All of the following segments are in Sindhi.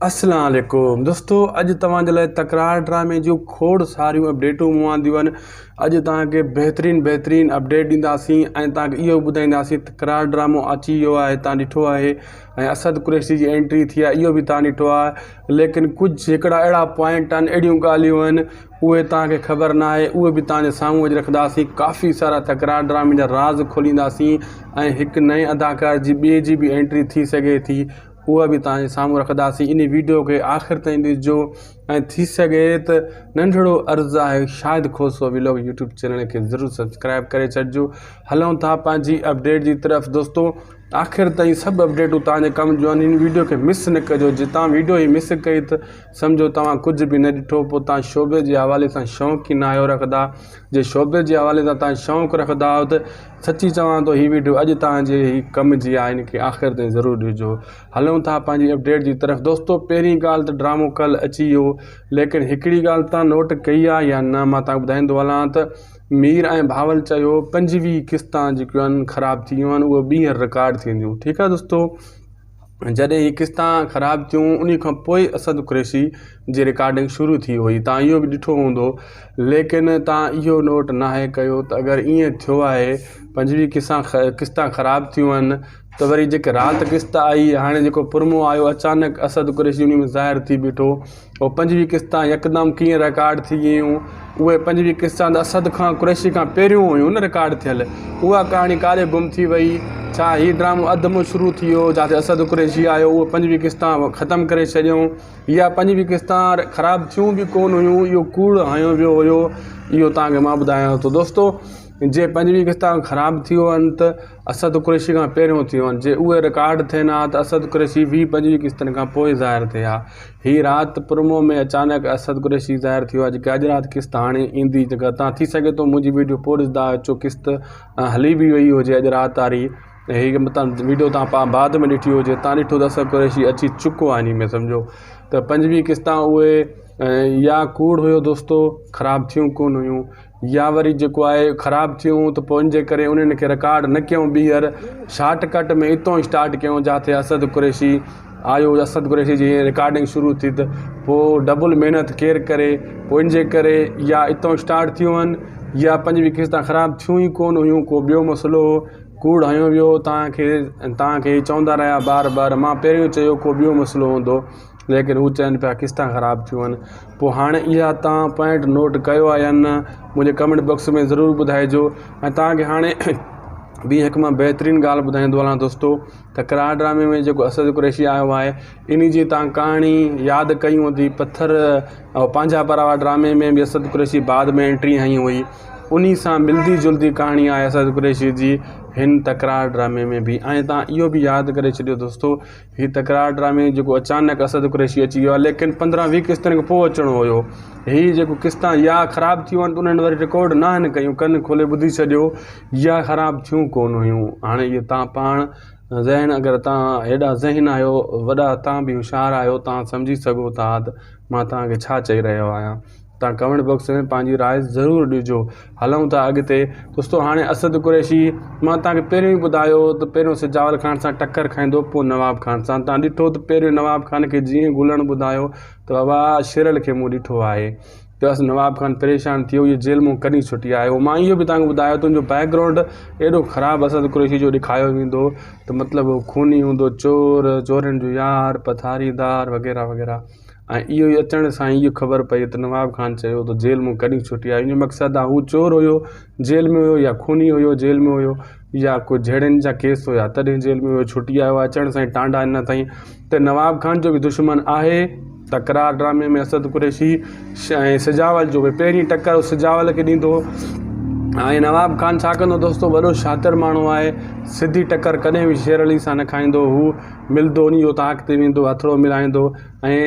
اسلام عليڪم دوستو اڄ توهان جي لاء تڪرار ڊرامي جون کوڙ ساريون اپڊيٽون مون آنديون آهن اڄ توهان کي بهترين بهترين اپڊيٽ ڏينداسين ۽ توهان کي اهو ٻڌائينداسين تڪرار ڊرامو اچي ويو آهي توهان ڏٺو آهي ۽ اسد قريشي جي انٽري ٿي آهي اهو به توهان ڏٺو آهي ليڪن ڪجهه هڪڙا اهڙا پوائنٽ آهن اهڙيون ڳالهيون آهن اهي توهان کي خبر نه آهي اهي به توهان جي سامهون اڄ رکنداسين ڪافي سارا تڪرار ڊرامي جا راز کولينداسين ۽ هڪ نئين اداڪار جي ٻئي جي به انٽري ٿي سگهي ٿي اها به توهان جي سامهون رکنداسين ان ويڊيو کي آخر تائين ڏسجو ۽ ٿي سگهي ته ننڍڙو عرض آهي Shahid Khoso vlog YouTube channel کي ضرور سبسڪرائب ڪري ڇڏجو. هلون ٿا پنهنجي اپڊيٽ جي طرف دوستو آخر تائين سڀ اپڊيٽون توهان جي ڪم جون آهن هن ويڊيو کي مس نه ڪجو جي توهان ويڊيو هي مس ڪئي ته سمجهو توهان ڪجهه به نه ڏٺو پوء توهان شعبي جي حوالي سان شوق ئي نه آهيو رکندا جي شعبي جي حوالي سان توهان شوق رکندا آهيو ته سچي چوان ٿو هي ويڊيو اڄ توهان جي هي ڪم جي آهي ان کي آخر تائين ضرور ڏسجو. هلون ٿا پنهنجي اپڊيٽ جي طرف دوستو پهرين ڳالهه ته ڊرامو ڪل اچي ويو ليڪن هڪڙي ڳالهه توهان نوٽ ڪئي آهي يا نه مان توهان کي ٻڌائيندو هلان ته مير ۽ بهاول چيو 25 قسطان جيڪيون آهن خراب ٿي ويون آهن اهي ٻيهر رڪارڊ ٿينديون ٺيڪ آهي دوستو جڏهن هي قسطان خراب ٿيون انهي کان پوء اسد قريشي جي رڪارڊنگ شروع ٿي هئي تان اهو به ڏٺو هوندو ليڪن تان اهو نوٽ ناهي ڪيو ته اگر ائين ٿيو آهي 25 قسطان قسطان خراب ٿيون آهن ته وري جيڪي رات قسط آئي هاڻي جيڪو پرمو آيو اچانڪ اسد قريشي انهي ۾ ظاهر ٿي بيٺو اهي 25 قسطان يڪدم ڪيئن رڪارڊ ٿي ويون اهي 25 قسطان ته اسد خان قريشي کان پهريون هيون نه رڪارڊ ٿيل اها ڪهاڻي ڪاڏي گم ٿي وئي ڇا هي ڊرامو اڌ مان شروع ٿي ويو جاتي اسد قريشي آيو اهي 25 قسطان ختم ڪري ڇڏيون يا 25 قسطان خراب ٿيون به ڪون هيون اهو ڪوڙ هنيو ويو هيو اهو توهان کي مان ٻڌايان ٿو دوستو جي 25 قسطان خراب ٿي ويو آهن ته اسد قريشي کان پهريون ٿيو آهن جي اهي رڪارڊ ٿين ها ته اسد قريشي 20 25 قسطن کان پوء ظاهر ٿئي ها. هي رات پرومو ۾ اچانڪ اسد قريشي ظاهر ٿيو آهي جيڪا اڄ رات قسط هاڻي ايندي جيڪا تان ٿي سگهي ٿو منهنجي ويڊيو پوء ڏسندا اچو قسط هلي به وئي هجي اڄ رات واري هي متان ويڊيو تان پا بعد ۾ ڏٺي هجي تان ڏٺو ته اسد قريشي اچي چڪو آهي انهي ۾ سمجهو ته 25 قسطان اهي يا ڪوڙ هيو دوستو خراب ٿيون ڪون هيون يا وري جيڪو آهي خراب ٿيون ته پوء ان جي ڪري انهن کي رڪارڊ نه ڪيون ٻيهر شارٽ ڪٽ ۾ اتو اسٽارٽ ڪيون جاٿي اسد قريشي آيو اسد قريشي جي رڪارڊنگ شروع ٿي ته پوء ڊبل محنت ڪير ڪري پوء ان جي ڪري يا اتو اسٽارٽ ٿيون آهن يا پنجويهه قسطا خراب ٿيون ئي ڪونه هيون ڪو ٻيو مسئلو هو ڪوڙ هنيو ويو توهان کي توهان کي چوندا رهيا بار بار مان پهريون چيو ڪو ٻيو مسئلو هوندو ليڪن هو چون پيا قسطا خراب ٿيون آهن پوء هاڻي اها توهان پوائنٽ نوٽ ڪيو آهي يا نه منهنجي ڪمينٽ باڪس ۾ ضرور ٻڌائجو ۽ توهان کي هاڻي ٻي هڪ مان بهترين ڳالهه ٻڌائيندو هلان دوستو تڪرار ڊرامي ۾ جيڪو اسد قريشي آيو آهي ان جي توهان ڪهاڻي ياد ڪئي هوندي پٿر پنهنجا پراوا ڊرامي ۾ به اسد قريشي بعد ۾ انٽري هنئي هئي انهي سان ملدي جلدي ڪهاڻي آهي اسد قريشي جي هن تڪرار ڊرامي ۾ به ۽ توهان اهو به ياد ڪري ڇڏيو دوستو هي تڪرار ڊرامي جيڪو اچانڪ اسد قريشي اچي ويو آهي ليڪن 15 20 قسطن کان پوء اچڻو هيو هي جيڪو قسطان يا خراب ٿيون آهن انهن وري رڪارڊ نه آهن ڪيون ڪن کولي ٻڌي ڇڏيو يا خراب ٿيون ڪون هيون هاڻي اهي تان پاڻ ذهن اگر تان هيڏا ذهن آهيو وڏا تان به هوشيار آهيو تان سمجهي سگهو ٿا ته مان تان کي ڇا چئي رهيو آهيان تان ڪمينٽ باڪس ۾ پنهنجي راء ضرور ڏجو هلون ٿا اڳتي دوستو هاڻي اسد قريشي مان تان کي پهريون ئي ٻڌايو ته پهريون سجاول خان سان ٽڪر کائيندو پوء نواب خان سان تان ڏٺو ته پهريون نواب خان کي جيئن گلڻ ٻڌايو ته بابا شيرل کي مون ڏٺو آهي ته بس نواب خان پريشان ٿي ويو اهو جيل مون ڪڏهن ڇٽي آيو مان اهو به تان کي ٻڌايو تنهنجو بيڪ گرائونڊ ايڏو خراب اسد قريشي جو ڏيکايو ويندو ته مطلب هو خوني هوندو چور چورن جو يار پٿاريدار وغيره وغيره ۽ اهو ئي اچڻ سان ئي اهو خبر پئي ته نواب خان چيو ته جيل مون ڪڏهن ڇٽي آهي ان جو مقصد آهي هو چور هيو جيل ۾ هيو يا خوني هيو جيل ۾ هيو يا ڪو جهيڙن جا ڪيس هيا تڏهن جيل ۾ هيو ڇٽي آيو آهي اچڻ سان ئي ٽانڊا ڏنا اٿائين ته نواب خان جو به دشمن آهي تڪرار ڊرامي ۾ اسد قريشي ۽ سجاول جو به پهرين ٽڪر سجاول کي ڏيندو ۽ نواب خان ڇا ڪندو دوستو وڏو شاطر ماڻهو آهي سڌي ٽڪر ڪڏهن به شير علي سان نه کائيندو هو ملندو انهي اوطاق تي ويندو هٿڙو ملائيندو ۽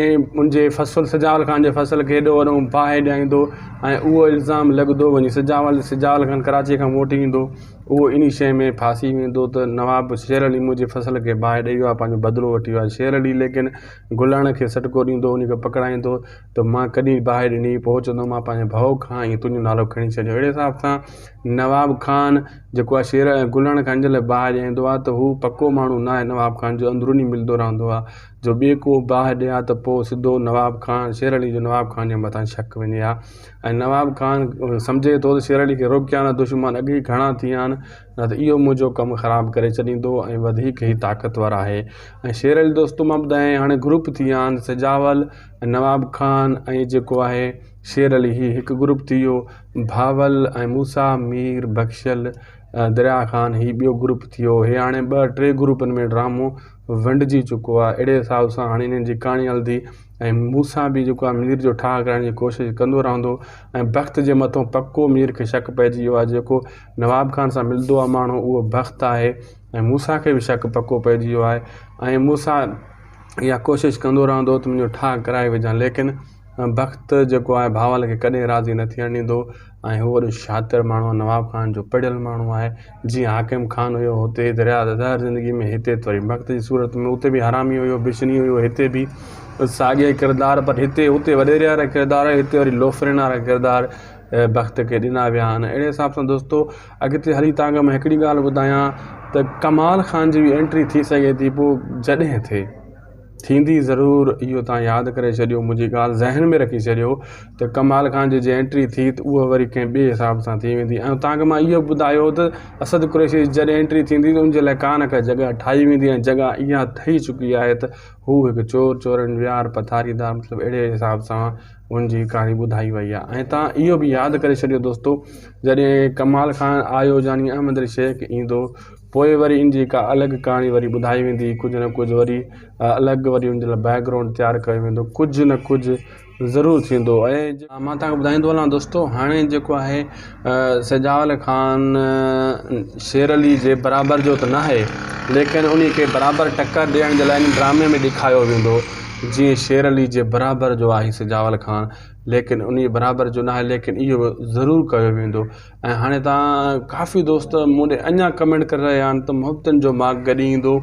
ان جي فصل سجاول خان جي فصل کي ايڏو وڏو باهه ڏيائيندو ۽ اهو الزام لڳندو وڃي سجاول سجاول خان ڪراچي کان موٽي ايندو اهو انهي شيء ۾ ڦاسي ويندو ته نواب شير علي منهنجي فصل کي باهه ڏئي ويو آهي پنهنجو بدلو وٺي ويو آهي شير علي ليڪن گلڻ کي سٽڪو ڏيندو انهي کي پڪڙائيندو ته مان ڪڏهن باهه ڏني پوء چوندو مان پنهنجي ڀاء کان ائين تنهنجو نالو کڻي ڇڏيو اهڙي حساب سان نواب خان جيڪو آهي شير ۽ گلڻ کان جنهن لاء باهه ڏيائيندو آهي ته هو پڪو ماڻهو نه آهي نواب خان جو اندروني ملندو رهندو آهي. جو ٻئي ڪو باهه ڏئي ها ته پوء سڌو نواب خان شير علي جو نواب خان جي مٿان شڪ وڃي ها ۽ نواب خان سمجهي ٿو ته شير علي کي روڪيان نه دشمن اڳ ئي گهڻا ٿي ويا آهن نه ته اهو منهنجو ڪم خراب ڪري ڇڏيندو ۽ وڌيڪ هي طاقتور آهي ۽ شير علي دوستو مان ٻڌايان هاڻي گروپ ٿي ويا آهن سجاول ۽ نواب خان ۽ جيڪو آهي شير علي هي هڪ گروپ ٿي ويو بهاول ۽ موسيٰ مير بخشل دريا خان هي ٻيو گروپ ٿي ويو هي هاڻي ٻه ٽي گروپن ۾ ڊرامو ونڊجي چڪو آهي اهڙي حساب سان هاڻي انهن جي ڪهاڻي هلندي ۽ مون سان به جيڪو آهي مير جو ٺاهه ڪرائڻ جي ڪوشش ڪندو رهندو ۽ بخت جي مٿو پڪو مير کي شڪ پئجي ويو آهي جيڪو نواب خان سان ملندو آهي ماڻهو اهو بخت آهي ۽ موسيٰ کي به شڪ پڪو پئجي ويو آهي ۽ موسيٰ اها ڪوشش ڪندو رهندو ته منهنجو ٺاهه ڪرائي وجهان ليڪن بخت جيڪو آهي بهاول کي ڪڏهن راضي نه ٿيڻ ڏيندو ۽ هو وڏو شاطر ماڻهو آهي نواب خان جو پڙهيل ماڻهو آهي جيئن حاڪم خان هيو هتي درياء زهر زندگي ۾ هتي ته وري بخت جي صورت ۾ اتي به حرامي هيو بشني هيو هتي به ساڳيا ڪردار پر هتي اتي وڏيري وارا ڪردار هتي وري لوفرين وارا ڪردار بخت کي ڏنا ويا آهن اهڙي حساب سان دوستو اڳتي هلي توهان کي مان هڪڙي ڳالهه ٻڌايان ته ڪمال خان جي به انٽري ٿي سگهي ٿي پوء جڏهن ٿئي ٿيندي ضرور اهو توهان ياد ڪري ڇڏيو منهنجي ڳالهه ذهن ۾ رکي ڇڏيو ته ڪمال خان جي جي انٽري ٿي ته اها وري ڪنهن ٻئي حساب سان ٿي ويندي ۽ توهان کي مان اهو ٻڌايو ته اسد قريشي جي جڏهن انٽري ٿيندي ته ان جي لاء ڪا نه ڪا جڳهه ٺاهي ويندي ۽ جڳهه اها ٺهي چڪي آهي ته هو هڪ چور چورن ويار پٿاريدار مطلب اهڙي حساب سان ان جي ڪهاڻي ٻڌائي وئي آهي ۽ توهان اهو به ياد ڪري ڇڏيو دوستو جڏهن ڪمال خان آيو يعني احمد علي شيخ ايندو پوء وري ان جي ڪا الڳ ڪهاڻي وري ٻڌائي ويندي ڪجهه نه ڪجهه وري الڳ وري ان جي لاء بيڪ گرائونڊ تيار ڪيو ويندو ڪجهه نه ڪجهه ضرور ٿيندو ۽ مان توهان کي ٻڌائيندو هلان دوستو هاڻي جيڪو آهي سجاول خان شير علي جي برابر جو ته ناهي ليڪن ان کي برابر ٽڪر ڏيڻ جي لاء ان ڊرامي ۾ ڏيکاريو ويندو جيئن شير علي جي برابر جو آهي سجاول خان ليڪن ان برابر جو ناهي ليڪن اهو ضرور ڪيو ويندو ۽ هاڻي تان ڪافي دوست مون ڏي اڃا ڪمينٽ ڪري رهيا آهن ته محبتن جو ماڳ ڪڏهن ايندو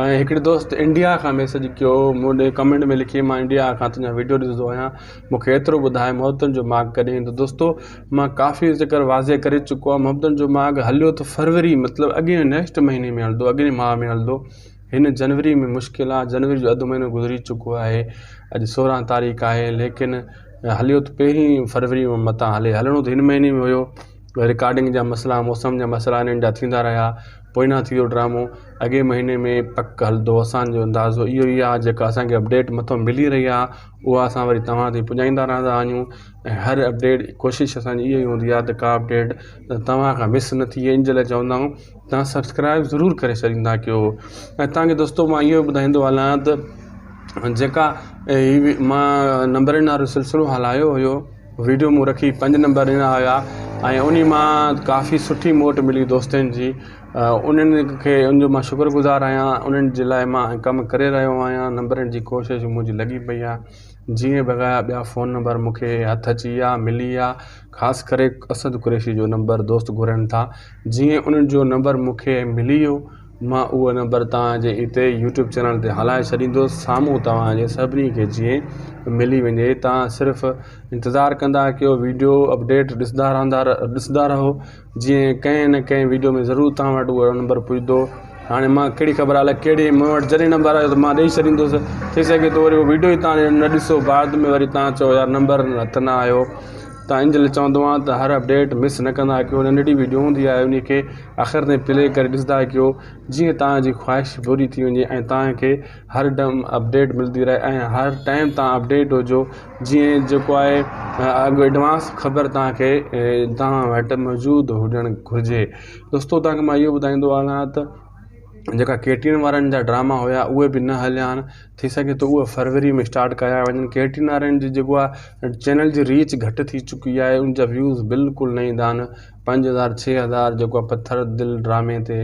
۽ هڪڙي دوست انڊيا کان ميسيج ڪيو مون ڏي ڪمينٽ ۾ لکي مان انڊيا کان تنهنجا ويڊيو ڏسندو آهيان مون کي ايترو ٻڌاء محبتن جو ماڳ ڪڏهن ايندو دوستو مان ڪافي ذڪر واضح ڪري چڪو آهيان محبتن جو ماڳ هليو ته فروري مطلب اڳئين نيڪسٽ مهيني ۾ هلندو اڳئين ماهه ۾ هلندو هن جنوري ۾ مشڪل آهي جنوري جو اڌ مهينو گذري چڪو آهي اڄ 16 تاريخ آهي ليڪن هليو ته پهرين فروري ۾ متان هلي هلڻو ته هن مهيني ۾ هيو رڪارڊنگ جا مسئلا موسم جا مسئلا انهن جا ٿيندا رهيا پوئنا ٿي ويو ڊرامو اڳئين مهيني ۾ پڪ هلندو اسانجو اندازو اهو ئي آهي جيڪا اسانکي اپڊيٽ مٿو ملي رهي آهي اها اسان وري توهان تائين پڄائيندا رهندا آهيون ۽ هر اپڊيٽ ڪوشش اسانجي اها ئي هوندي آهي ته ڪا اپڊيٽ توهان کان مس نه ٿئي ان جي لاء چوندا آهيون توهان سبسڪرائب ضرور ڪري ڇڏيندا ڪيو ۽ توهان کي دوستو مان اهو ٻڌائيندو هلان ته جيڪا هي مان نمبرن وارو سلسلو هلايو هيو ويڊيو مون رکي پنج نمبر ڏنا هيا ۽ انهي مان ڪافي سٺي موٽ ملي دوستن جي انهن کي ان جو مان شڪر گذار آهيان انهن جي لاء مان ڪم ڪري رهيو آهيان نمبرن جي ڪوشش منهنجي لڳي پئي آهي جيئن بغير ٻيا فون نمبر مون کي هٿ اچي ويا ملي ويا خاص ڪري اسد قريشي جو نمبر دوست گهرن ٿا جيئن انهن جو نمبر مون کي ملي ويو مان اهو نمبر توهان جي اتي يوٽيوب چينل تي هلائي ڇڏيندس سامهون توهان جي سڀني کي جيئن ملي وڃي توهان صرف انتظار ڪندا ڪيو ويڊيو اپڊيٽ ڏسندا رهندا ڏسندا رهو جيئن ڪنهن نه ڪنهن ويڊيو ۾ ضرور توهان وٽ اهو نمبر پڄندو هاڻي مان ڪهڙي خبر الائي ڪهڙي مون وٽ جڏهن نمبر آيو ته مان ڏئي ڇڏيندس ٿي سگهي ٿو وري اهو ويڊيو ئي توهان نه ڏسو بعد ۾ وري توهان چئو يار نمبر هٿ نه آيو تان ان جي لاء چوندو آهيان ته هر اپڊيٽ مس نه ڪندا ڪيو ننڍڙي ويڊيو هوندي آهي ان کي آخر تائين پلي ڪري ڏسندا ڪيو جيئن توهان جي خواهش پوري ٿي وڃي ۽ توهان کي هر دم اپڊيٽ ملندي رهي ۽ هر ٽائيم توهان اپڊيٽ هجو جيئن جيڪو آهي اڳ ايڊوانس خبر توهان کي توهان وٽ موجود هجڻ گهرجي دوستو توهان کي مان اهو ٻڌائيندو هلان ته جيڪا ڪي ٽي اين وارن جا ڊراما هيا اهي به نه هليا آهن ٿي سگهي ٿو اهي فروري ۾ اسٽارٽ ڪيا وڃن ڪي ٽي اين وارن جي جيڪو آهي چينل جي ريچ گهٽ ٿي چڪي آهي ان جا ويوز بلڪل نه ايندا آهن 5000 6000 جيڪو آهي پٿر دل ڊرامي تي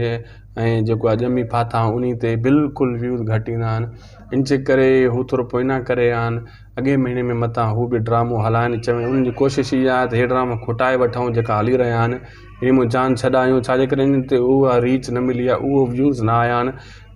۽ جيڪو آهي ڄمي ڦاٿا انهي تي بلڪل ويوز گهٽ ايندا آهن ان جي ڪري هو ٿورو پوئنا ڪري ويا آهن اڳئين مهيني ۾ متان هو به ڊرامو هلائن چون انهن جي ڪوشش اها آهي ته هي ڊراما کٽائي وٺون جيڪا هلي رهيا آهن هن مان جان ڇڏايون ڇاجي ڪري انهن تي اها ريچ نه ملي آهي اهو ويوز نه آيا آهن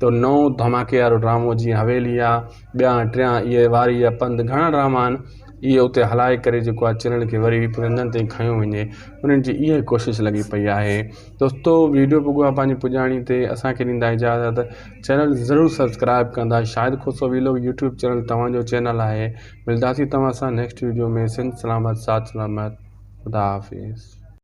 ته نئون ڌماڪي وارو ڊرامو جيئن حويلي آهي ٻيا ٽيان اهي واري جا پنڌ گهڻا ڊراما آهن اهي اتي هلائي ڪري جيڪو آهي چرين کي وري پرندن تائين کنيو وڃي انهن جي اها ڪوشش لڳي پئي آهي دوستو ويڊيو پڳو آهي پنهنجي پڄاڻي تي اسان کي ڏيندا اجازت چينل ضرور سبسڪرائب ڪندا Shahid Khoso vlog YouTube channel توهان جو چينل آهي ملداسين توهان سان نيڪسٽ ويڊيو ۾ سنڌ سلامت ساٿ سلامت خدا حافظ.